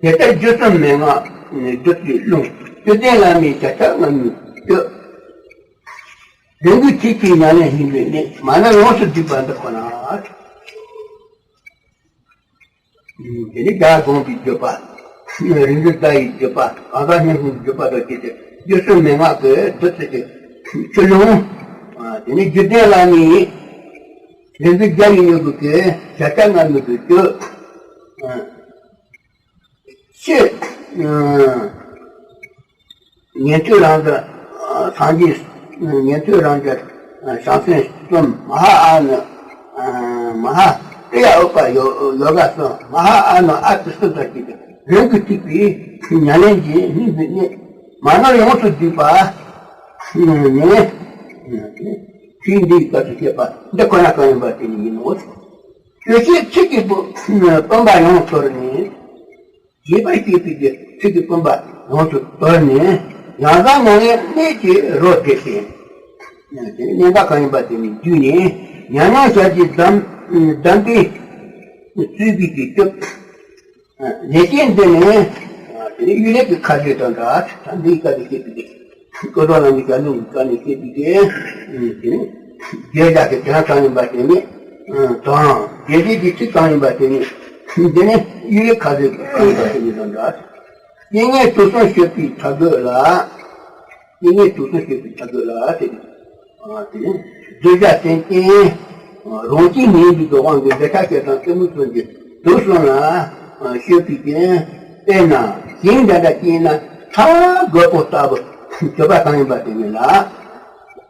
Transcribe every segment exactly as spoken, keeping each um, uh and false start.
དེ་ལྟར་སྒྱུ་གསུམ་མན་ངག་སྒྲུབ་པའི་ལུང་། བཅུད་ལྡན་བླ་མའི་བྱ་བྱེད་ལྔ་མིན་སྤྱོད། རིང་པོའི་ཚིག་གི་ཉམས་ལེན་སྙིང་པོའི་གནད། མ་ནོར་ཡོངས་སུ་བསྡུས་པ་འདི་ཁོ་ན། དེ་ནི་བརྒྱ་དགོངས་པའི་བརྗོད་པ། རིག་འཛིན་ཏཱ་ཡི་བརྗོད་པ། གང་ཟག་སྙན་ངག་གི་བརྗོད་པ་དང་བཅས་ཏེ་སྒྱུ་གསུམ་མན་ངག་གི་བསྡུས་ཚིག་གི་ཆུ་ཀླུང་། དེ་ནི་བཅུད་ལྡན་བླ་མའི་རིག་འཛིན་རྒྱལ་བའི་སྙིང་པོ་གི་བྱ་བྱེད་ལྔ་མིན་སྤྱོད། ཕྱིར། ཉན་ཐོས་རང་གི་སངས་རྒྱས། ཉན་ཐོས་རང་གི་བྱང་སེམས་གསུམ། མ་ཧཱ་ཨ་ནུ། མ་ཧཱ་ཀྲི་ཡ་ཨུ་པ་ཡོ་ཡོ་ག་གསུམ། མ་ཧཱ་ཨ་ནུ་ཨ་ཏི་གསུམ་དང་བཅས་ཏེ་རིང་པོའི་ཚིག་པའི་ཉམས་ལེན་གྱི་སྙིང་པོའི་གནད། མ་ནོར་ཡོངས་སུ་བསྡུས་པ་ནི། ཚིག་འདིའི་སྐབས་སུ་བཤད་པ་འདི་ཁོ་ན་གང་ཡིན་པ་དེ་ནི་ཡིན་ནོ། ཆོས་བཤད་ཚིག་གི་བུ་བུམ་པ་ཡོངས་དོར་ནས། རྒྱས་པར་བཤད་པའི་ཚིག་གི་བུམ་པ་ཡོངས་སུ་དོར་ནས། ཡང་དག་ཉམས་ལེན་གནད་ཀྱི་རོ་བསྒྲེས་ཏེ། གནད་འགག་གང་ཡིན་པ་དེ་ནི་བསྡུས་ནས། ཉམས་མྱོང་ཞལ་གྱིས་བསྡམས་བསྡམས་པའི་རྩོད་པའི་གི་སྐབས། ལེགས་བཤད་འདི་ནི་དེ་ནི་གཡུལ་ལས་ཀྱི་ཁ་ཟས་དང་འདྲ། ད་འདིའི་སྐབས་སུ་བཤད་པའི་གི་སྐུ་གདུང་བླ་མའི་ཞལ་ལུང་གི་སྐབས་ནས་བཤད་པའི་གི་དེ་ནི་བརྗོད་བྱ་གི་དོན་གང་ཡིན་པ་དེ་ནི། དང་། རྒྱས་བཤད་ཀྱི་ཚིག་གང་ཡིན་པ་དེ་ནི། འདི་ནི་གཡུལ་ལས་ཁ་ཟས་གང་ཡིན་པ་དེ་ནི་དང་འདྲ། སྐྱེ་གནས་དུག་གསུམ་སྤྱོད་པའི་ཐབས་དགོས་ལ། སྐྱེ་གནས་དུག་གསུམ་སྤྱོད་པའི་ཐབས་དགོས་ལ་ཟེར། དེ་ནི་གདུལ་བྱ་སེམས་ཅན་རང་བཞིན་ངན་པའི་དབང་གིས་འདོད་ཆགས་སྐྱེ་དང་གཏི་མུག་གསུམ་གྱི་དུག་གསུམ་ལ་སྤྱོད་པའི་རྐྱེན། དཔེར་ན་ཞིང་འདྲ་འདྲ་སྐྱེས་ན་ཐལ་རྒོད་པོ་ལྟ་བུ་སྤྱོད་པ་གང་ཡིན་པ་དེ་ཉིད་ལ།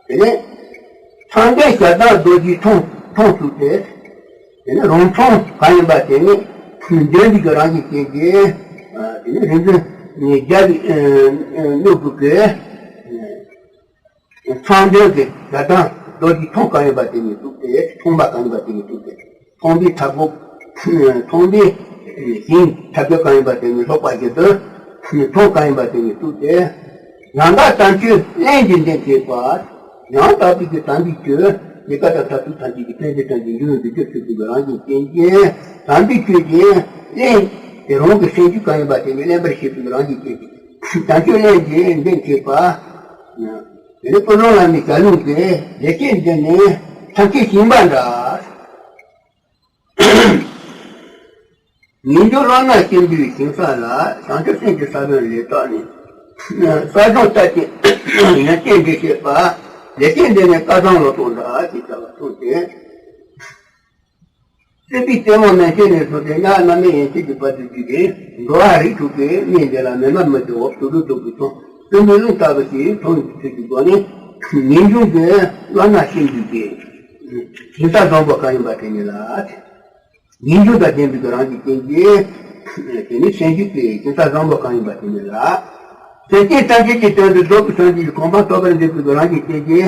དེ་ནས་མཚང་ལྡན་ཞལ་གདངས་རྡོ་རྗེའི་མཐོང་མཐོང་ཚུལ་ཏེ། དེ་ནས་རང་མཐོང་གང་ཡིན་པ་དེ་ནི་འདོད་འཇོ་གི་རང་བཞིན་ཅན་གྱི། དེ་ནས་རིག་འཛིན་རྒྱལ་བའི་སྙིང་པོ་གི་མཚང་ལྡན་གྱི་ཞལ་གདངས་རྡོ་རྗེའི་མཐོང་གང་ཡིན་པ་དེ་ནི་བཙུགས་ཏེ། མཐོང་པ་གང་ཡིན་པ་དེ་ནི་བཙུགས་ཏེ། མཐོང་པའི་ཐབས་གོ། མཐོང་པའི་ཞིང་ཐབས་ཀྱི་གང་ཡིན་པ་དེ་ནི་ལྷོག་པ་བཞི་དུ་མཐོང་གང་ཡིན་པ་དེ་ནི་བཙུགས་ཏེ། ཡང་དག་དམ་ཆོས་རླན་གྱིས་འདྲེན་བྱེད་པ། ཡང་དག་པའི་གི་དམ་པའི་ཆོས་ཉེས་པ་དང་མཐར་ཐུག་ཐམས་ཅད་ཀྱི་ཕན་བདེ་དང་གི་འབྱུང་བའི་འདུ་བྱེད་ཆོས་ཀྱི་རང་བཞིན་ཅན་གྱི་དམ་པའི་ཆོས་ཀྱི་རླན་དེ་རང་གི་སེམས་རྒྱུད་གང་ཡིན་པ་དེ་ནི་རླན་པར་བྱེད་པའི་རང་བཞིན་ཅན་གྱི་དམ་ཆོས་རླན་གྱིས་འདྲེན་བྱེད་པ། དེ་ནི་ཀུན་བཟང་བླ་མའི་ཞལ་ལུང་གི་ལེགས་བཤད་འདི་ནི་ཐམས་ཅད་ཤེས་པ་འདྲ། ངེས་འབྱུང་བླ་ན་མཆིས་པའི་ཞིང་ས་ལ། བྱང་ཆུབ་སེམས་ཀྱི་ས་བོན་ལས་དག་ནས། ས་སྦྱངས་ལྟར་གྱི་ཡོན་ཏན་འདི་བཤད་པ། ལེགས་བཤད་འདི་ནི་སྐལ་བཟང་ལོ་ཏོག་འདྲ་ཞེས་བྱ་བ་གསུངས་ཏེ། སྲིད་པའི་རྩེ་མོ་མན་ཆད་ནས་བཟུང་སྟེ་སྔགས་རྣམ་སྨིན་ཡན་ཆད་ཀྱི་བར་དུ་བརྒྱུད་དེ། འགྲོ་བ་རིགས་དྲུག་པའི་གནས་འདི་ལ་མི་སྨྲ་མི་འདོད་འོབས་དུད་འགྲོ་གདུག་པའི་ཚོགས་སུ་མི་ལུས་ལྟ་བུ་ཞིག་མཐོང་བའི་ཚུལ་གྱི་སྒོ་ནས། ངེས་འབྱུང་གི་བླ་ན་མཆིས་པའི་ཞིང་ས་བཟང་པོ་གང་ཡིན་པ་དེ་ཉིད་ལ། ངེས་འབྱུང་དང་ལྡན་པའི་རང་བཞིན་ཅན་གྱི། དེ་ནི་སེམས་རྒྱུད་ཀྱི་ཞིང་ས་བཟང་པོ་གང་ཡིན་པ་དེ་ཉིད་ལ། སེམས་ཅན་ཐམས་ཅད་ཀྱི་དོན་དུ་རྫོགས་པའི་སངས་རྒྱས་ཀྱི་གོ་འཕང་ཐོབ་པར་འདོད་པའི་རང་བཞིན་ཅན་གྱི་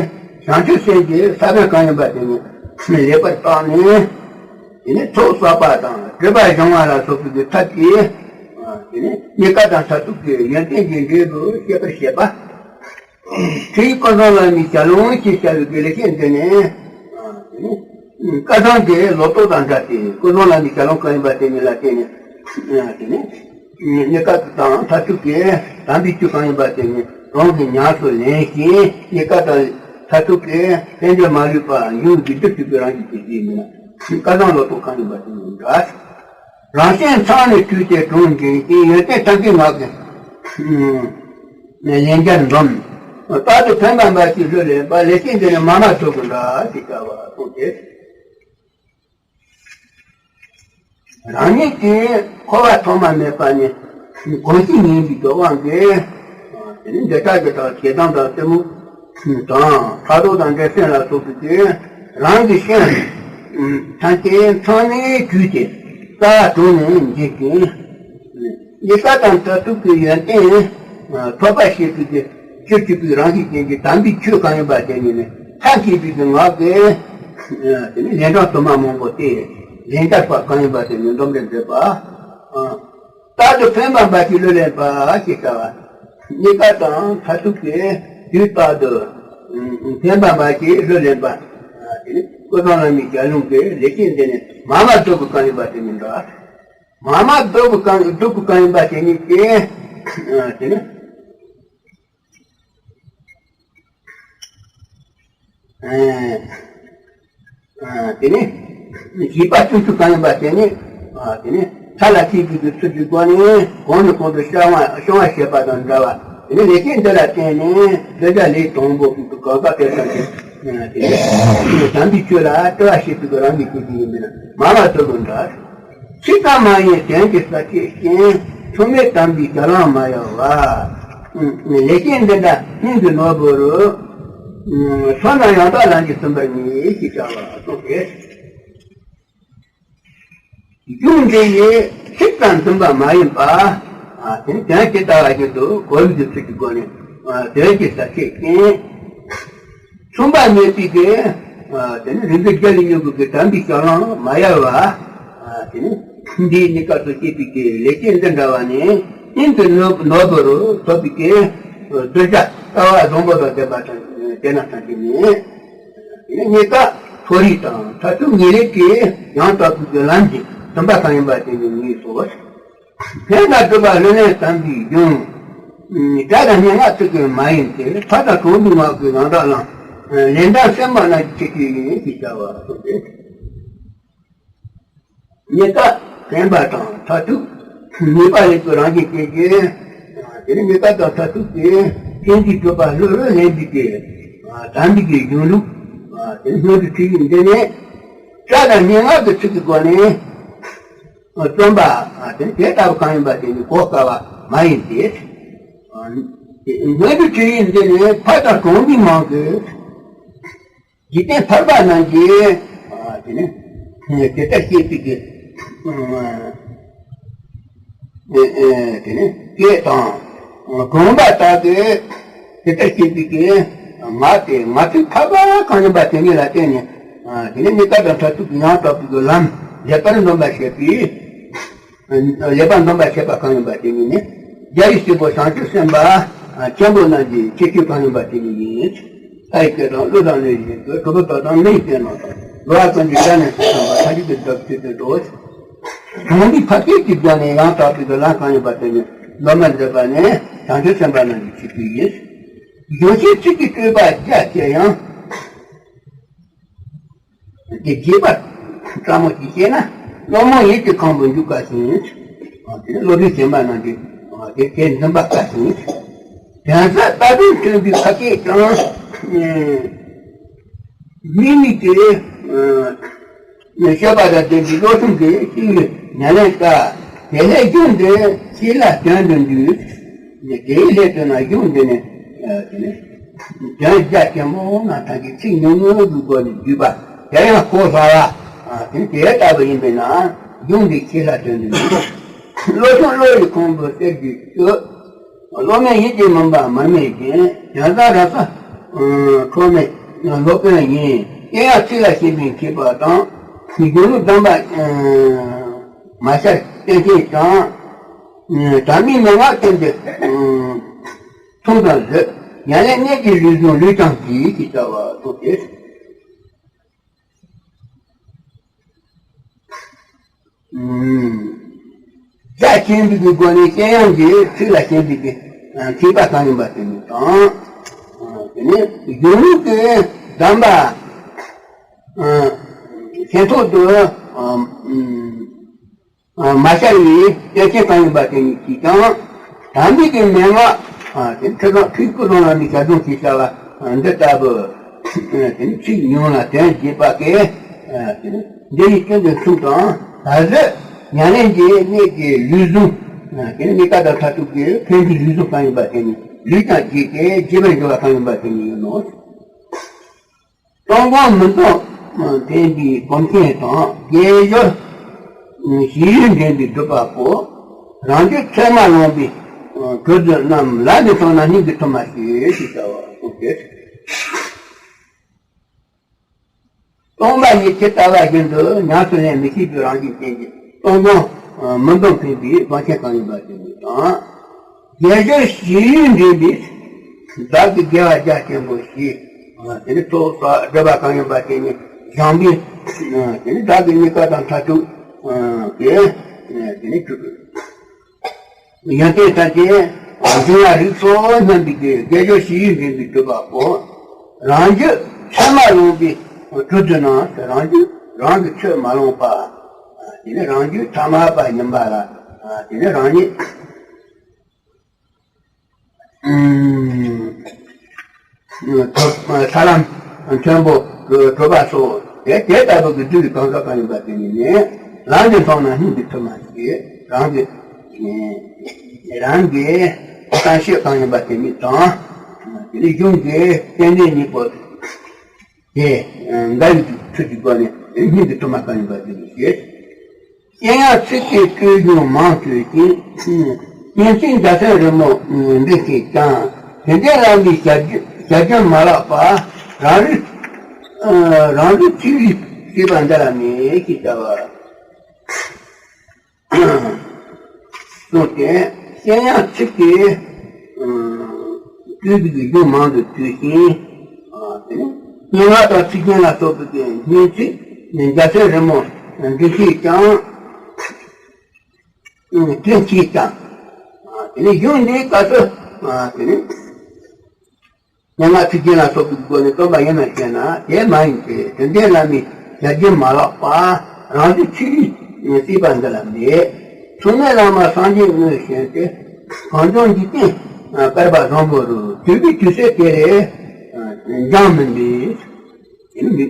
བྱང་ཆུབ་སེམས་ཀྱི་ས་བོན་གང་ཡིན་པ་དེ་ཉིད་ལེགས་པར་བརྟགས་ནས། དེ་ནི་ཚོགས་བསགས་པ་དང་སྒྲིབ་པ་སྦྱང་བ་ལ་སོགས་པའི་ཐབས་ཀྱིས། དེ་ནི་རྙེད་དཀའ་དང་མཐར་ཐུག་གི་ཡོན་ཏན་གྱི་འབྲས་བུ་བཤད་པར་བྱེད་པ། ཁྲིད་ཀུན་བཟང་བླ་མའི་ཞལ་ལུང་ཞེས་བྱ་བའི་དགེ་ལེགས་བཤད་འདི་ནི། སྐལ་བཟང་གི་ལོ་ཏོག་དང་འདྲ་སྟེ། ཀུན་བཟང་བླ་མའི་ཞལ་ལུང་གང་ཡིན་པ་དེ་ཉིད་ལ་བརྟེན་ནས། དེ་ནི་རྙེད་དཀའ་དང་མཐར་ཐུག་གི་དམ་པའི་ཆོས་གང་ཡིན་པ་དེ་ཉིད་རང་གིས་ཉམས་སུ་ལེན་ཞིང་། རྙེད་དཀའ་དང་མཐར་ཐུག་གི་ཕན་བདེ་མ་ལུས་པ་འབྱུང་བའི་རྒྱུར་གྱུར་པའི་རང་བཞིན་ཅན་ཞིག་ཡིན་ན། སྐལ་བཟང་ལོ་ཏོག་གང་ཡིན་པ་དེ་ཉིད་འདྲ། རང་སེམས་མཚང་ནས་བྲུས་ཏེ་གྲོང་འདྲེན་ཞིང་། ཡོན་ཏན་ཐབས་མཁས་ངག་གི་ལན་བརྒྱར་འཛོམས། རྟག་ཏུ་ཕན་པ་འབའ་ཞིག་ལུས་ལེན་པ། ལེགས་བཤད་འདི་ནི་མ་སྨྲ་དོ་གུ་འདྲ་ཞེས་བྱ་བ་གསུངས་ཏེ། རང་ཉིད་ཀྱི་འཁོར་བ་ཐོག་མ་མེད་པ་ནས་གོམས་གཤིས་ངན་པའི་དབང་གིས། དེ་ནི་འདོད་ཆགས་ཀྱི་དང་ཞེ་སྡང་དང་གཏི་མུག་དང་ཕྲག་དོག་དང་འགྲན་སེམས་ལ་སོགས་པའི་རྐྱེན། རང་གི་སེམས་ཐམས་ཅད་མཚང་ནས་བྲུས་ཏེ་རྩ་བ་དྲུངས་ནས་འབྱིན་ཅིང་། རྙེད་དཀའ་དང་མཐར་ཐུག་གི་ཡོན་ཏན་ཐོབ་པར་བྱེད་པའི་རྒྱུར་གྱུར་པའི་རང་བཞིན་ཅན་གྱི་དམ་པའི་ཆོས་གང་ཡིན་པ་དེ་ཉིད་ནི་ཐབས་མཁས་པའི་ངག་གིས། དེ་ནི་ལན་གྲངས་དུ་མ་མང་པོ་སྟེ། ལན་གྲངས་པ་གང་ཡིན་པ་དེ་ཉིད་འཛོམས་རེ་མཛད་པ། རྟག་ཏུ་ཕན་པ་འབའ་ཞིག་ལུས་ལེན་པ་ཞེས་བྱ་བ། རྙེད་དཀའ་དང་མཐར་ཐུག་གི་དུས་རྟག་ཏུ་ཕན་པ་འབའ་ཞིག་ལུས་ལེན་པ། དེ་ནི་ཀུན་བཟང་བླ་མའི་ཞལ་ལུང་གི་ལེགས་བཤད་འདི་ནི་མ་སྨྲ་དོ་གུ་གང་ཡིན་པ་དེ་ཉིད་འདྲ། མ་མ་སྡུག་གི་གང་སྡུག་གི་གང་ཡིན་པ་དེ་ཉིད་ཀྱི་དེ་ནི། དེ་ནི་བྱིས་པ་བཅུ་གཅིག་གང་ཡིན་པ་དེ་ནི། དེ་ནི་ཐ་ལ་ཐིག་གི་ཚུལ་གྱི་སྒོ་ནས་གོང་ནས་གོང་དུ་ཤོང་བ་ཤོང་བ་བྱེད་པ་དང་འདྲ་བ། དེ་ནི་ལེགས་བཤད་འདི་ལ་བརྟེན་ནས་འདི་འདྲ་ལས་དང་པོ་གང་ག་དེ་ཙམ་གྱི་དེ་ནི་དམ་པའི་ཆོས་ལ་ལྟ་བ་བྱེད་པའི་རང་གི་ཆོས་ཀྱི་ཡིན་པས་ན་མ་མ་སྡུག་དང་འདྲ། ཚིག་དང་མ་ཡིན་དོན་གྱི་ས་བཅད་ཅན། ཐུགས་མེད་དམ་པའི་བྱ་ལམ་མ་ཡལ་བ། ལེགས་བཤད་འདི་འདྲ་སྙིང་གི་ནོར་བུ་རུ། མཚོན་ན་ཡང་དག་ལམ་གྱིས་ཟིན་པར་ངེས་ཞེས་བྱ་བ་གསུངས་ཏེ། རྒྱུ་འབྲས་ཡི་ཚིག་དང་མཐུན་པ་མ་ཡིན་པ། དེ་ནི་དོན་ཇི་ལྟ་བ་བཞིན་དུ་གོ་བའི་ཚུལ་གྱི་སྒོ་ནས་དོན་གྱི་ས་བཅད་ཅན། མཚུངས་པ་མེད་པའི་གི། དེ་ནི་རིག་པའི་རྒྱ་ལས་ཉོན་གྱི་དམ་པའི་བྱ་ལམ་མ་ཡལ་བ། དེ་ནི་འདིའི་གཉིས་ཀ་དང་བཅས་པའི་གི་ལེགས་བཤད་འདི་འདྲ་བ་ནི་སྙིང་དུ་ནོར་ནོར་བུ་རུ་ཐོབ་པའི་གི་གདུལ་བྱ་ལྟ་བ་བཟང་པོ་དང་ལྡན་པ་དང་དེ་ན་ཐམས་ཅད་ནི། དེ་ནི་གཉིས་ཀ་མཐོ་རིས་དང་མཐར་ཐུག་ངེས་ལེགས་ཀྱི་ཡང་དག་པའི་གི་ལམ་གྱི་དམ་པ་གང་ཡིན་པ་དེ་ནི་ངེས་སོ། དེ་ལ་སྒྲུབ་པ་ལྷུར་ལེན་དམ་པའི་རྒྱུན། དགྲ་དང་སྙན་ངག་ཚིག་གིས་མ་ཡིན་ཏེ། ཕར་དང་གྲོང་དུ་ངག་གི་ཡང་དག་ལམ། ལེགས་ལྡན་སེམས་དཔའ་རྣམས་ཀྱི་ཁྱད་ཆོས་ཡིན་ཞེས་བྱ་བ་གསུངས་ཏེ། གཉིས་ཀ་དྲན་པ་དང་མཐར་ཐུག་ངེས་པ་ལེགས་པའི་རང་བཞིན་ཅན་གྱི། དེ་ནི་གཉིས་ཀ་དང་མཐར་ཐུག་གི་ཕན་བདེའི་སྒྲུབ་པ་ལྷུར་ལེན་པའི་གི། དམ་པའི་གི་གཞུང་ལུགས། དེ་ནི་སྔོན་དུ་ཁྲིད་ཡིག་འདི་ནི། སྒྲ་དང་སྙན་ངག་གི་ཚིག་གི་སྒོ་ནས། རྩོམ་པ། དེ་དེ་ལྟ་བུ་གང་ཡིན་པ་དེ་ནི་གོ་དཀའ་བ་མ་ཡིན་ཏེ། སྔོན་དུ་ཁྲིད་ཡིག་འདི་ནི་ཕར་དང་གྲོང་མི་མང་གི་འཇིག་རྟེན་ཐར་པ་རྣམས་ཀྱིས་དེ་ནི་དེ་ལྟར་བཤད་པའི་གི་དེ་ནི་སྐད་དང་དགོངས་པ་ལྟར་གྱི་དེ་ལྟར་བཤད་པའི་གི་ངག་དེ་ངག་ཚིག་ཐར་པ་གང་ཡིན་པ་དེ་ཉིད་ལ་བརྟེན་ནས་དེ་ནི་གཉིས་ཀ་དང་མཐར་ཐུག་གི་ཡང་དག་པའི་གི་ལམ་ལེགས་པར་འདོམས་པར་བྱེད་པའི། ལེགས་པར་འདོམས་པར་བྱེད་པ་གང་ཡིན་པ་དེ་ཉིད་ནི། རྒྱལ་བའི་སྲས་པོ་བྱང་ཆུབ་སེམས་དཔའ་ཆེན་པོ་རྣམས་ཀྱི་ཁྱད་ཆོས་གང་ཡིན་པ་དེ་ཉིད་ཡིན། ལྷའི་སྐད་དང་ཀླུ་དང་ཀླུའི་གཞས་ཀྱི་གྲོགས་པོ་དག་དང་མིའི་སྐད་རྣམས་དང་། འགྲོ་བ་ཀུན་གྱི་སྒྲ་ནི་སུ་གསུངས་པ། ཐམས་ཅད་ཀྱི་སྒྲ་ཆོས་ཅན་དུ། གྲོང་མི་ཐམས་ཅད་ཀྱི་སྒོ་ནས་ཡང་དག་པའི་གི་ལམ་གང་ཡིན་པ་དེ་ཉིད་སློབ་མར་མཛད་པ་ནི་བྱང་ཆུབ་སེམས་དཔའ་རྣམས་ཀྱི་ཁྱད་ཆོས་ཡིན། གཞུང་ཆེན་ཚིག་གི་སྤྲོས་པ་རྒྱ་ཆེ་ཡང་། དེ་རྒྱས་པ་ཕྲ་མོ་ཞིག་བཤད་ན། སློབ་མ་ཡིད་ཀྱི་ཁམས་སུ་འཇུག་དཀའ་ཞིང་། དེ་ནི་སློབ་དཔོན་གཞན་པ་རྣམས་ཀྱིས་དེ་དེ་འཛིན་པ་དཀའ་ཞིང་། དོན་གསལ་ལྟ་གྲུབ་མཐུན་པའི་ཁ་སྐད་ཀྱང་། དམིགས་མེད་ཀྱི་སྤྱོད་པ་དང་ལྡན་པའི་བློ་གསུམ་གྱིས་ཤེས་ཡོན་ཉམས་ལེན་དཀའ། དེ་ལས་གཞུང་འདི་ཆེས་ལ་དོན་དུ་འདུས། དེའི་སླད་དུ་ན་གཞུང་འདི་ནི། དོན་རྒྱ་ཆེན་པོ་རྣམས་ཐམས་ཅད་ཚིག་ཉུང་ཉུང་གི་སྒོ་ནས་བསྡུས་པ། དེ་ཡང་གོ་སླ་བ། དེ་དེ་ལྟ་བུ་ཡིན་པས་ན་གཞུང་འདི་ཆེས་ལ་དོན་དུ་འདུས། བློ་བཟང་བློ་ཡི་ཁང་བུ་གསེར་གྱི་ཆུ། སློབ་མའི་ཡིད་ཀྱི་མུན་པ་མར་མེ་བཞིན། དོན་བཟང་རབ་གསལ་ཁྲོ་མེད་སློབ་དཔོན་ཡིན། དེ་ཡང་ཚིག་ལ་ཞེན་པའི་མཁས་པ་དང་། གཞུང་ལུགས་གདམས་པ་མ་ཤར་རྟེན་ཅན་དང་། དམ་པའི་མན་ངག་བསྟན་པའི་མཐོང་དང་བཟོད། ཉམས་ལེན་གནད་ཀྱི་ལུས་ཟུངས་ལུས་ཀྱང་བགྱིས་ཞེས་བྱ་བ་ཐོབ་སྟེ། རྒྱ་ཆེན་པོའི་སྒོ་ནས་སྐྱེ་ཡང་གི་ཚིག་ལ་ཞེན་པའི་གི་མཁས་པ་གང་ཡིན་པ་དེ་ཉིད་དང་། དེ་ནས་གཞུང་ལུགས་ཀྱི་གདམས་པ་ཞེན་ཐོག་ཏུ། མ་ཤར་བའི་རྟེན་ཅན་གང་ཡིན་པ་དེ་ཉིད་ཀྱིས་ཀྱང་། དམ་པའི་གི་མན་ངག་དེ་ཁྲི་སྲོང་ཁྲི་སྐུ་རིང་ལ་ནི་ཞལ་གདམས་ཞེས་བྱ་བ་འདི་ལྟ་བུ། དེ་ནི་ཚིག་ཉུང་ལ་དོན་རྒྱས་པ་གི། དེ་ནི་འདི་ཡི་སྐྱོན་དེ་གསུམ་དང་ད་གཟོད་ཉམས་ལེན་གྱི་གནད་ཀྱི་ལུས་ཟུངས། དེ་ནི་གཉིས་ཀ་དང་མཐར་ཐུག་གི་ཕན་བདེའི་ལུས་ཟུངས་གང་ཡིན་པ་དེ་ནི་ལུས་ཀྱང་བགྱིས་ཏེ་བགྱིས་པར་འགྱུར་བ་གང་ཡིན་པ་དེ་ནི་ཡིན་ནོ། སྟོང་སྒོམ་མི་སྟོང་ལྡན་པའི་སྒོམ་ཆེན་དང་། དགེ་སྦྱོར་ཞི་ཡུལ་འདྲེན་པའི་སྒྲུབ་པ་པོ། རང་རྒྱུད་ཚད་མ་ལོངས་པའི་གྲོལ་རྫུན་རྣམས། ལ་ནི་སོང་ན་སྙིང་གི་ཐུན་མ་ཞེས་ཞེས་བྱ་བ་གསུངས་ཏེ། སྟོང་པ་ཉིད་ཇི་ལྟ་བ་བཞིན་དུ་ཉམས་སུ་ལེན་མི་ཤེས་པའི་རང་བཞིན་ཅན་གྱི་སྟོང་སྒོམ་མི་སྟོང་འཕེན་པའི་སྒོམ་ཆེན་གང་ཡིན་པ་དེ་ཉིད་དང་། དགེ་སྦྱོར་ཞི་ཡུལ་འདྲེན་པའི་བདག་གི་དགེ་བ་རྒྱ་ཆེན་པོ་ཞེས། དེ་ནི་ཐོག་སྒྲུབ་པ་གང་ཡིན་པ་དེ་ཉིད་བཞེངས་པའི། དེ་ནི་བདག་གི་གཉིས་ཀ་དང་མཐར་ཐུག་གི། དེ་ནས་གྲུབ། ཡོན་ཏན་ཐམས་ཅད་འབྱུང་བ་རིགས་སོགས་རྣམས་ཀྱི་དགེ་སྦྱོར་ཞི་བའི་འབྲས་བུས་གྲུབ་པའོ། རང་རྒྱུད་ཆོས་མ་ལོངས་པའི་གྲུབ་བདེ་ན། རང་རྒྱུད་རང་གི་ཆོས་མ་ལོངས་པ། དེ་ནས་རང་རྒྱུད་ཐ་མལ་པ་ཡིན་པ་ལ། དེ་ནས་རང་ཉིད། ཐོབ། ས་ལམ་ཆེན་པོ་གྲུབ་པ་སོགས་དེ་དེ་ལྟ་བུ་གི་རྒྱུ་གི་གང་ཟག་གང་ཡིན་པ་དེ་ཉིད་ནི། ལམ་གྱི་མཐོང་ན་སྙིང་གི་ཐུར་མ་ཞིག་རང་གི་རང་གི་བསམ་ཤེས་གང་ཡིན་པ་དེ་ཉིད་དང་། དེ་ནི་གཞུང་གི་རྟེན་འབྲེལ་གཉིས་པོ་དེ་འགལ་བའི་ཚུལ་གྱི་སྒོ་ནས་སྙིང་གི་ཐུར་མ་གང་ཡིན་པ་དེ་ཉིད་ཞེས། དབྱངས་ཡང་ཚིག་གི་སྤྲོས་གཞུང་མང་སྤྲོས་ཤིང་། སྙན་ཚིག་འཇའ་ཚོན་རི་མོ་འབྲི་ཤེས་ཀྱང་། དེ་འདྲའི་ལམ་གྱི་བྱ་རྒྱུ་བྱ་རྒྱུ་མ་ལགས་པ། རང་རིག་རང་རིག་ཚིག་རིག་ཅེས་པ་འདི་ལ་མེད་ཅེས་བྱ་བ། གསུངས་ཏེ། དབྱངས་ཡང་ཚིག་གི་སྤྲོས་པའི་གཞུང་མང་དུ་སྤྲོས་ཤིང་། སྙན་ངག་དང་ཚིག་རྒྱན་ལ་སོགས་པའི་སྙན་ཚིག་འཇའ་ཚོན་རི་མོ་འབྲི་ཤེས་ཀྱང་། དོན་གཅིག་དང་། དེ་ནས་གཞུང་འདིའི་སྐབས་སུ། དེ་ནས་སྙན་ངག་ཚིག་རྒྱན་ལ་སོགས་པའི་སྒོ་ནས་སྟོན་པ་ཡིན་ནམ་ཞེ་ན། དེ་མ་ཡིན་ཏེ། དེ་འདྲའི་བླ་མའི་བྱ་རྒྱུ་མ་ལགས་པ། རང་རིག་ཚིག་རིག་ཅེས་པ་འདི་ལ་མེད། མཚུངས་མེད་བླ་མ་སངས་རྒྱས་དངོས་ཞེས་ཏེ། གངས་ལྗོངས་འཇིག་རྟེན་དཔལ་འབར་བཟང་པོ་རུ། དུས་ཀྱི་དུས་ཚོད་དེ་ལས་འབྱུང་མིན་པས། དེ་ནི་འདི།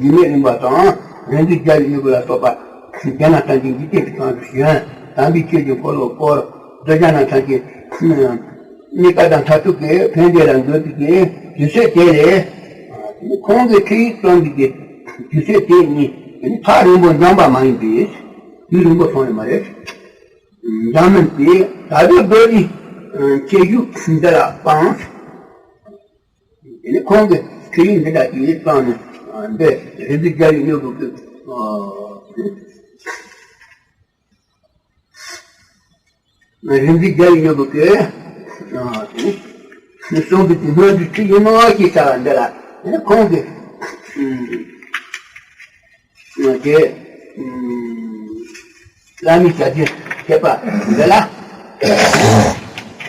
འཇིགས་མེད་གླིང་པ་དང་། རིག་འཛིན་རྒྱལ་བའི་མྱུ་གུ་ལ་སོགས་པ། དེ་རྣམས་ཐམས་ཅད་འཇིག་རྟེན་གྱི་ཁམས་སུ་བྱོན། དམ་པའི་ཆོས་ཀྱི་འཁོར་ལོ་བསྐོར། གདུལ་བྱ་རྣམས་ཐམས་ཅད་གནས་སྐབས་དང་མཐར་ཐུག་གི་ཕན་བདེ་ལ་འགོད་པའི་དུས་ཚོད་དེ་ལས། ཁོང་གི་ཁྲིད་ཡིག་རྩོམ་པའི་དུས་ཚོད་དེ་ཉིད་ཐག་རིང་པོ་འབྱོངས་པ་མ་ཡིན་པས། དུས་རིང་པོ་སོང་ཡོད་མ་རེད། འབྱུང་མིན་པས། ད་དུང་རྡོ་རྗེ་ཁྱད་ཞུགས་འདི་ལ་སྤང་། དེ་ནི་ཁོང་གི་ཁྲིད་ཡིག་འདི་དག་གིས་བཏང་ནས། འདི་རིག་འཛིན་རྒྱལ་བའི་མྱུ་གུ་གི། རིག་འཛིན་རྒྱལ་བའི་མྱུ་གུ་གི། གསུང་གི་དེ་སྔོན་གྱི་ཁྲིད་ཡིན་ནོ་ཞེས་བྱ་བ་འདི་ལ། དེ་ནི་ཁོང་གི། དེ། བླ་མའི་བྱ་རྒྱུད་ཁྱད་པར་འདི་ལ།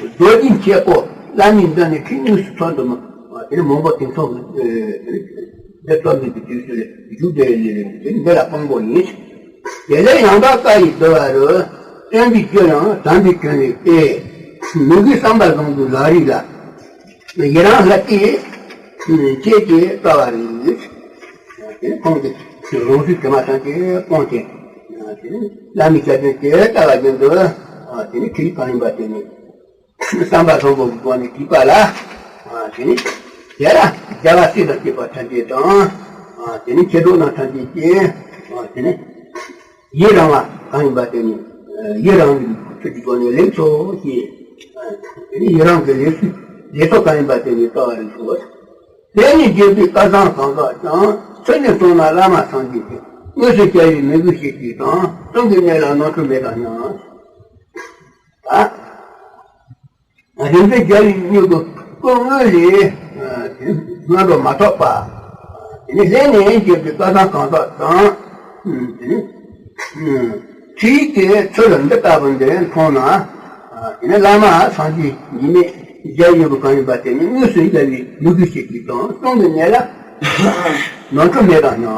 རྡོ་རྗེ་ཁྱད་པོ་བླ་མའི་མདུན་ནས་ཁྲིད་དངོས་སུ་ཐོན་འདུག་མོད། དེ་ནི་མང་པོ་དེང་སང་འདི་ཚོ་འདི་གི་དུས་སུ་བཞུགས་བསྡད་ཡོད་རེད། དེ་འདི་ལ་དཔང་པོ་ཡིན། དེ་ལས་ཡང་དག་བཀའ་ཡི་བསྡུ་བ་རུ། སྟོན་པའི་རྒྱུ་ཡང་དམ་པའི་དོན་ལས་ཏེ། མོས་གུས་བསམ་པ་བཟང་པོའི་ལམ་རིམ་ལ། ཡི་རང་ལྷ་སྲས་ཁྱེད་ཀྱིས་བལྟ་བར་རིགས། དེ་ནི་ཁོང་གིས་རང་གཟུགས་དྲི་མ་ཐམས་ཅད་སྤངས་ཏེ། དེ་ནི་བླ་མའི་བྱ་བྱེད་དེ་ལྟ་བ་བཞིན་དུ། དེ་ནི་ཁྲིད་གང་ཡིན་པ་དེ་ནི་བསམ་པ་བཟང་པོ་གི་སྒོ་ནས་བྲིས་པ་ལ། དེ་ནི་དེ་ལ་རྒྱལ་བ་སྲས་དང་བཅས་པ་ཐམས་ཅད་དང་། དེ་ནི་མཆེད་གྲོགས་རྣམས་ཐམས་ཅད་ཀྱིས། དེ་ནི། ཡི་རང་བ་གང་ཡིན་པ་དེ་ནི། ཡི་རང་བའི་ཚུལ་གྱི་སྒོ་ནས་ལེགས་སོ་ཞེས། དེ་ནི་ཡི་རང་གི་ལེགས་སོ། ལེགས་སོ་གང་ཡིན་པ་དེ་ནི་བལྟ་བར་རིགས་སོ། དེ་ནི་བརྗོད་པའི་སྐལ་བཟང་གང་དག་ཀྱང་། ཚུལ་ནི་གསུངས་ན་བླ་མ་སངས་རྒྱས་ཀྱི། དངོས་སུ་བྱ་བའི་མོས་གུས་བསྐྱེད་ཅིག་དང་། གསུང་གི་གནད་ལ་ནོར་འཁྲུལ་མེད་པར་སྙམ། ད། རིག་འཛིན་རྒྱལ་བའི་མྱུ་གུ་སྐུ་དངོས་ལས་སྔོན་འགྲོ་མ་ཐོབ་པ། དེ་ནི་ལྷན་ནེ་བརྗོད་པའི་སྐལ་བཟང་གང་དག་དང་། དེ་ནི་ཁྲིད་ཡིག་གི་ཚུལ་འདི་ལྟ་བུ་འདི་མཐོང་ན། དེ་ནི་བླ་མ་སངས་རྒྱས་འཇིགས་མེད་རྒྱལ་བའི་མྱུ་གུ་གང་ཡིན་པ་དེ་ནི་དངོས་སུ་བྱ་བའི་མོས་གུས་བསྐྱེད་ཅིག་དང་། གསུང་གི་གནད་ལ་ནོར་འཁྲུལ་མེད་པར་སྙམ།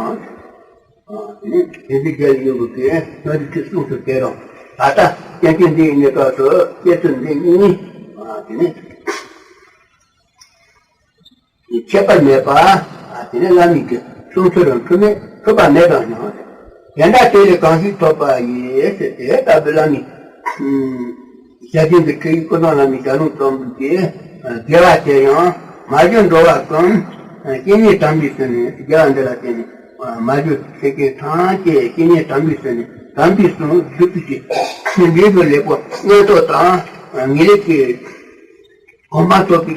དེ་ནི་རིག་འཛིན་རྒྱལ་བའི་མྱུ་གུ་གི་སྔོན་གྱི་ཁྲིད་གསུང་ཚུལ་དེ་དང་། ད་ལྟ་སྐྱེ་མཆེད་འདི་ཡི་གནས་སྐབས་སུ་སྐྱེ་ཚུལ་འདི་གཉིས། དེ་ནི་ཁྱད་པར་མེད་པ། དེ་ནི་བླ་མའི་གི་གསུང་ཚུལ་རང་འཁྲུལ་མེད་འཁྲུལ་པ་མེད་པར་སྙམ། དེ་འདྲ་དེ་ལས་གང་ཞིག་ཐོབ་པ་ཡིས་ཟེར། དེ་ལྟ་བུའི་བླ་མའི་བྱ་རྒྱུད་འདི་ཁྲིད་ཡིག་སྐུ་གསུང་བླ་མའི་ཞལ་ལུང་རྩོམ་པའི་དགེ་བ་དེ་ཡང་མ་གྱུར་འགྲོ་བ་ཀུན་སྐྱེ་གནས་དམ་པའི་ཚུལ་ནི། དགེ་བ་འདི་ལ་བརྟེན་ནས་མ་གྱུར་སེམས་ཅན་ཐམས་ཅད་སྐྱེ་གནས་དམ་པའི་ཚུལ་ནི། དམ་པའི་གསུང་བསྡུ་བའི་འབྲས་བུ་ལེགས་པོ་མངོན་མཐོ་དང་ངེས་ལེགས་ཀྱི་གོ་འཕང་ཐོབ་པའི་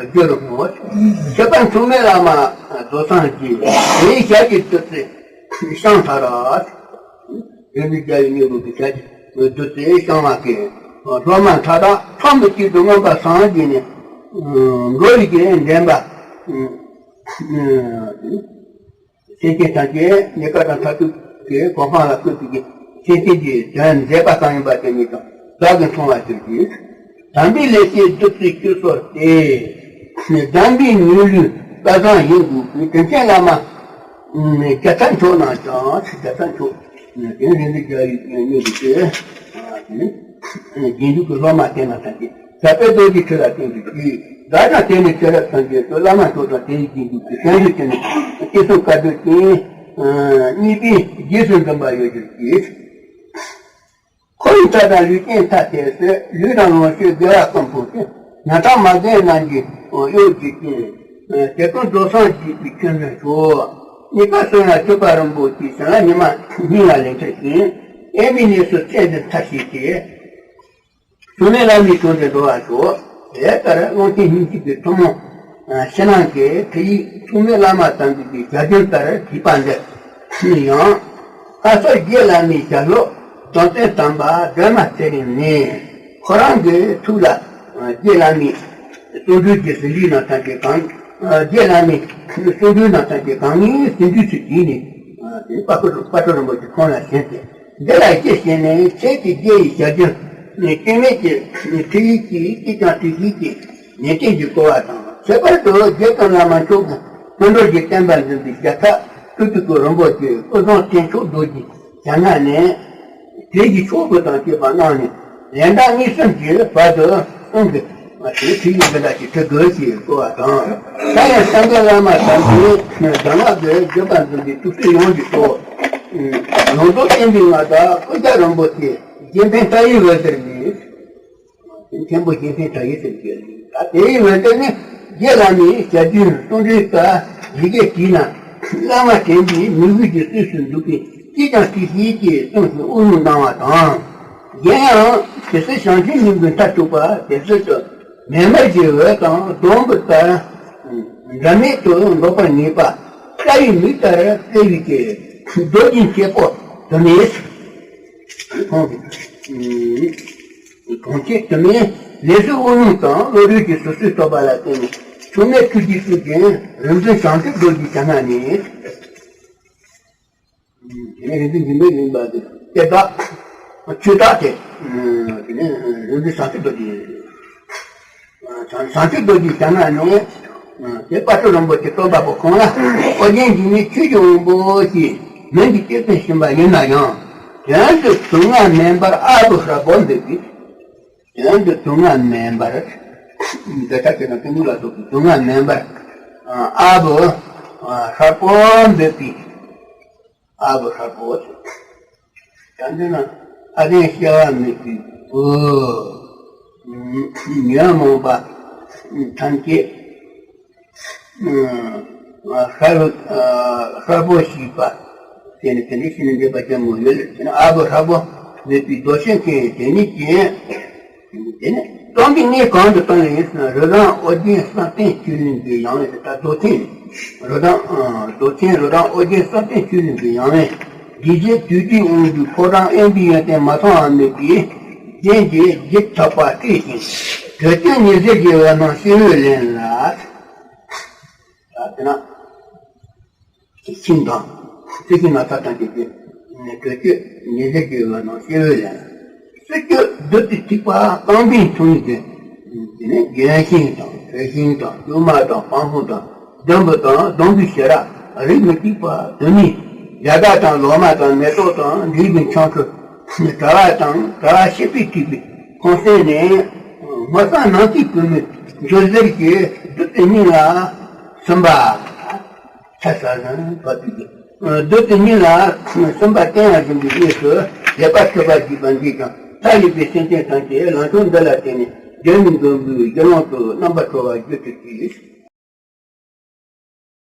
རྒྱུ་རུ་བསྔོ། ཁྱད་པར་མཚུངས་མེད་བླ་མ་རྫོགས་སངས་རྒྱས། དེའི་ཞལ་གྱི་བདུད་རྩི་བཤང་མཐའ་དག། རིག་འཛིན་རྒྱལ་བའི་མྱུ་གུ་གི་ཞལ་གྱི་བདུད་རྩི་བཤང་བ་གི་སློབ་མ་མཐའ་དག་ཚང་བའི་དཀྱིལ་དུ་མངོན་པར་སངས་རྒྱས་ནས། འགྲོ་བའི་དགེ་བའི་འདྲེན་པ། སེམས་ཅན་ཐམས་ཅད་གནས་སྐབས་དང་མཐར་ཐུག་གི་གོ་འཕང་ལ་བཀོད་པའི་གི་ ཆེ་ཆེ་གི་དོན་མཛད་པ་གང་ཡིན་པ་དེ་ཉིད་དང་བདག་གིས་མཐོང་བ་ཟེར་གྱི། དམ་པའི་ལེགས་བཤད་བདུད་རྩིའི་ཆུ་སོར་ཏེ། དམ་པའི་ཉུང་ལུས་བཀའ་བཟང་ཡིན་དགོས་ཀྱི་དྲིན་ཅན་བླ་མ། རྒྱལ་ཚབ་མཆོག་རྣམས་ཀྱང་རྒྱལ་ཚབ་མཆོག་དེ་རིན་ཆེན་རྒྱལ་བའི་སྙིང་གི་ཆེ། རྗེས་འཇུག་གི་སློབ་མ་བསྟེན་ན་ཐམས་ཅད་ཟབ་པའི་རྡོ་རྗེ་ཁྲི་ལ་བརྟེན་པའི་ཕྱིར། བདག་ཀྱང་དེ་ནི་ཚེ་རབས་ཐམས་ཅད་དུ་བླ་མ་མཆོག་དང་དེའི་རྗེས་འཇུག་གི་བྱང་ཆུབ་ཀྱི་ནི་སྐྱེས་སོང་བཀའ་སྒྲུབ་ཅིང་། གཉིས་པའི་རྗེས་སུ་འཛིན་པ་ཡོད་གྱུར་ཅིག་འཁོར་བའི་མཐའ་དང་ལུས་ཅན་མཐའ་བྲལ་སོད། ལུས་དང་ལོངས་སྤྱོད་དགེ་བ་ཀུན་ཕུང་སྟེ། ཉམ་ཐག་མ་བཟད་རྣམས་ཀྱི་གཡོ་བགྱིད་ཅིང་། དེ་ཀུན་རྫོགས་སངས་རྒྱས་པའི་ཆོས་འཛིན་ཤོག་གཉིས་ཀ་སོ་ཡང་སྤྱོད་པ་རིན་པོ་ཆེའི་བྱིན་རླབས་ཉི་མ་སྙིང་ལ་ལེན་འཕྲིན་བཞིན། དབེན་པའི་གནས་སུ་ཚེ་འདི་མཐའ་བསྐྱེལ་ཏེ། མཚུངས་མེད་བླ་མའི་དྲུང་དུ་འགྲོ་བར་ཤོག་དེ་ལྟར་ཀློང་ཆེན་སྙིང་ཐིག་གི་ཐུན་མོང་ཕྱི་ནང་གི་ཁྲིད་ཡིག་མཚུངས་མེད་བླ་མ་དམ་པའི་ཞལ་རྒྱུན་ལྟར་བྲིས་པ་འདི་ཡང་། ཁ་སོར་རྗེ་བླ་མའི་ཞལ་སློབ་དོན་ཚན་དམ་པ་སྒྲོལ་མ་ཚེ་རིང་ནས། ཁོ་རང་གི་ཐུགས་ལ་རྗེ་བླ་མའི་གསུང་སྒྲོས་ཀྱི་ཟིན་བྲིས་རྣམས་ཐམས་ཅད་གང་། རྗེ་བླ་མའི་གསུང་སྒྲོས་རྣམས་ཐམས་ཅད་གང་ངེས་ཟིན་བྲིས་སུ་བྲིས་ནས། དཔལ་སྤྲུལ་དཔལ་སྤྲུལ་རིན་པོ་ཆེ་ཁོང་ལ་བྱིན་ཏེ། འདི་ལ་རྗེས་བཞིན་ནས་ཁྱེད་ཀྱི་རྗེ་ཡི་ཞལ་རྒྱུན་ནི་སྐྱོན་མེད་ཀྱི་ཁྲིད་ཡིག་གིས་ཅིས་ཀྱང་བྲིས་ཤིག་ཅེས་ནན་ཏན་གྱིས་བསྐུལ་བ་དང་། ཁྱད་པར་དུ་རྗེ་བཙུན་བླ་མ་མཆོག་གི་སྔོན་འགྲོ་གི་བསྟན་པ་འཛིན་པའི་རྒྱལ་ཚབ་སྤྲུལ་སྐུ་རིན་པོ་ཆེ་སྐུ་གསུང་ཐེག་མཆོག་རྡོ་རྗེ་ཞལ་སྔ་ནས་དེ་ཡི་ཆོས་གོས་དང་བཅས་པ་གནང་ནས། ལན་གྲངས་གཉིས་གསུམ་གྱི་བར་དུ་གསུང་གི་དེ་ཁྲིད་ཡིག་འདི་དག་ཅིག་ཁྲིད་དགོས་ཞེས་བསྐུལ་བ་དང་། ད་ཡང་སངས་རྒྱས་བླ་མ་དམ་པའི་གདམས་ངག་གི་བརྒྱུད་པ་འཛིན་པའི་ཐུགས་སྲས་ཡོངས་ཀྱི་ཐོག་ཡོངས་རྫོགས་བསྟན་པའི་མངའ་བདག་སྐུ་ཚ་རིན་པོ་ཆེ་རྗེ་མཁན་བཀྲ་ཡི་འོད་ཟེར་ནས། མཁན་པོ་རྗེ་མཁན་བཀྲ་ཡི་ཟེར་གྱི། ད་དེའི་འོད་ཟེར་ནི་རྗེ་བླ་མའི་ཞལ་རྒྱུན་གསུང་སྒྲོས་ཀ་ཡི་གེ་བྲིས་ན། བླ་མ་དྲན་པའི་མོས་གུས་ཀྱི་གསོས་སུ་འདུག་པས་ཅིས་ཀྱང་བྲིས་ཤིག་ཅེས་གསུངས་ཤིང་དབུ་བརྙེས་གནང་བ་དང་། གཞན་ཡང་དེ་ཚེ་བྱང་ཆུབ་སྙིང་པོའི་མཐར་ཐུག་པ་དེ་ཚོ་དུ་མེ་མར་གྱི་འོད་དང་སྡོང་བུ་ལྟར་འབྲལ་མེད་དུ་འགྲོགས་པར་ངེས་པ། བཀྲ་བའི་མིག་ལྟར་བརྩེ་བའི་སྐྱེ། རྡོ་རྗེ་མཆེད་པོ་དུ་མས། གང་གང་ཅི་དུ་མས་ལས་སུ་དབུ་བརྙེས་དང་བློ་གྲོས་ཀྱི་ཟུར་ཟུར་ཐོབ་པ་ལ་བརྟེན་ནས་ཆུང་མའི་ཐུགས་རྗེའི་གཙུག་རྒྱན་རིག་འཛིན་བྱང་ཆུབ་རྡོ་རྗེའི་ཞལ་སྔ་ནས། དེ་ནས་རིག་འཛིན་འཇིགས་མེད་གླིང་པ་དེ་སྐྱེ་བདག་ཆོས་བདག་དེ། དེ་ནས་རིག་འཛིན་བྱང་ཆུབ་རྡོ་རྗེ། བྱང་བྱང་ཆུབ་རྡོ་རྗེའི་ཞལ་སྔ་ནས། དེ་དཔལ་སྤྲུལ་རིན་པོ་ཆེ་སྟོན་པ་པོ་ཁོང་ལ་ཨོ་རྒྱན་འཇིགས་མེད་ཆོས་ཀྱི་དབང་པོ་ཞེས་མིང་གི་གཅེས་འཛིན་བྱིན་པ་ཡིན་ན་ཡང་། དོན་དུ་དུག་ལྔ་མེ་འབར་ཨ་བུ་ཧྲ་བོ་འདུག་པས། དོན་དུ་དུག་ལྔ་མེ་འབར། འདི་ལྟར་བྱས་ན་ཏིང་ངེ་འཛིན་ལ་སོགས་པའི་དུག་ལྔ་མེ་འབར། ཨ་བུ་ཧྲ་བོ་འདུག་པས། ཨ་བུ་ཧྲ་བོ་ཟེར། ད་འདི་ན་ཨ་ལན་སྐྱེ་བ་མེད་པའི་བུ། ཉོན་མོངས་པ་ཐམས་ཅད་ཧྲ་ཧྲ་བོ་ཞེས་པ། དེ་ནི་དེ་འདྲའི་ཤིན་ཏུ་འདྲེས་པ་ཅན་མོ་ཡོད་ལ། དེ་ནི་ཨ་བུ་ཧྲ་བོ་མེད་པའི་རྡོ་ཆེན་ཅན་དེ་ཉིད་ཀྱིས། དེ་ནི་སྟོན་པའི་གནས་གང་དུ་བཏང་ཡང་ཡིན་ཟེར་ན། རི་རང་ཨོ་རྒྱན་བསམ་གཏན་ཆོས་གླིང་གི་ཡང་བས་ཟེར། ད་རྡོ་ཆེན། རི་རང་རྡོ་ཆེན་རི་རང་ཨོ་རྒྱན་བསམ་གཏན་ཆོས་གླིང་གི་ཡང་བས། དགྱེས་བཞིན་དུས་གཅིག་དབང་པོའི་ཕོ་བྲང་དབེན་པའི་ཡོན་ཏན་མ་ཚང་བ་མེད་པའི་རྒྱན་གྱིས་བརྒྱན་ཐག་པ་སྤྲས་ཤིང་། དྲི་ཆུས་ཉི་ཟེར་གྱི་འོད་སྣང་སྤྱི་བོས་བརླན་ལ། ད་དེ་ན། ཤིང་དང་། རྩི་ཤིང་ནགས་ཚལ་དང་བཅས་ཏེ། དྲི་ཆུས་ཉི་ཟེར་གྱི་འོད་སྣང་སྤྱི་བོས་བརླན། སྲིད་རྒྱུད་བདུད་ཀྱི་ཐིགས་པ་རྐང་པའི་མཐོང་ཡུལ་ཅན། དེ་ནས་ལྗོན་ཤིང་དང་དྲི་ཤིང་དང་སྐྱུར་མ་དང་སྤང་ལྗོངས་དང་ལྡུམ་བུ་དང་སྡོང་བུའི་ཞལ་རས་རིགས་མི་གཅིག་པ་དུ་མས་རྒྱ་གར་དང་ལོ་མ་དང་མེ་ཏོག་དང་འབྲས་བུའི་ཆང་ཁྲོལ། དྲ་བ་དང་དྲ་བ་ཤེས་པའི་ཐིགས་པའི་ཁོང་གསེང་ནས། སྔོ་བསངས་ནང་བཅུད་བུད་མེད་འཇོ་ཟེར་གྱི་བདུད་ཀྱི་སྙིང་ལ་སུན་པ། ཆ་ས་ཟན་བ་དུས་ཀྱི། བདུད་ཀྱི་སྙིང་ལ་སུན་པ་བསྟེན་ཡང་བཞིན་པའི་དབུས་སུ་བཟོད་པ་སྤྱོད་པ་བགྱིས་པ་འདིས་ཀྱང་མཐའ་ཡས་པའི་སེམས་ཅན་ཐམས་ཅད་ལམ་མཆོག་འདི་ལ་བརྟེན་ནས་འབྱོར་བའི་མགོན་པོའི་དགེ་སློང་དུ་རྣམ་པར་གྲོལ་བར་གྱུར་ཅིག་ཅེས།